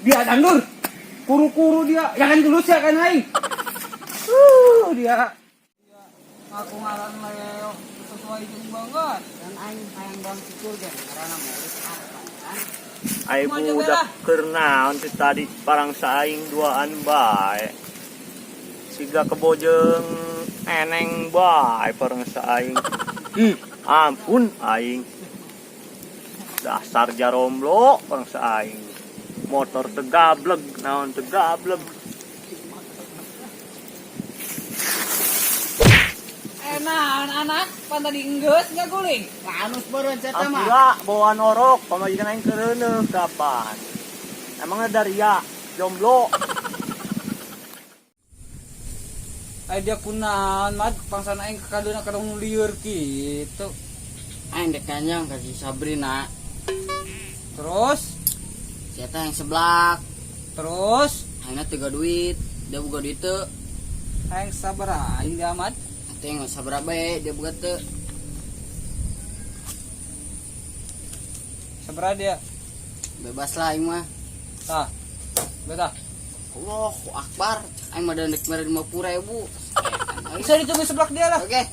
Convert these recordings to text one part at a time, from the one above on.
Dia dandur. Kuru-kuru dia, jangan gelut ya kan aing. Dia. Aku ngaran Leo sesuai jeung banget. Dan aing hayang bang syukur ge karena mau apa kan. Ai budak keur naon teh tadi parang saing duaan bae. Siga kebo jeung eneng bae parang saing. Ampun aing. Dasar jaromblo parang saing. Motor teu gableg, naon teu gableg. Enak anak, pan tadi enggeus nggak guling. Anus beureun eta mah. Ampura bawa norok pamajikan aing keureuneuh kapan. Emangnya daria jomblo. Ai dia kunaon mad pangsana aing kakaduna kadang lieur kitu. Aing dek nanya ka si Sabrina. Terus, Si eta yang seblak, terus aingna teu gaduh duit, dia boga duit teu. aing sabar aing dia mad. Teh nggak sabar bae dia boga teu. Sabar dia. Bebas lah aing mah. Tah. Betah. Allahu Akbar. Aing mah dek mere 50.000. Bisa ditunggu seblak dia lah. Oke.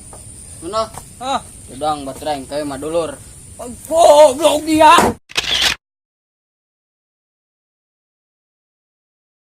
Ngono. Ah, Udang baterai aing kawe mah dulur. goblok dia.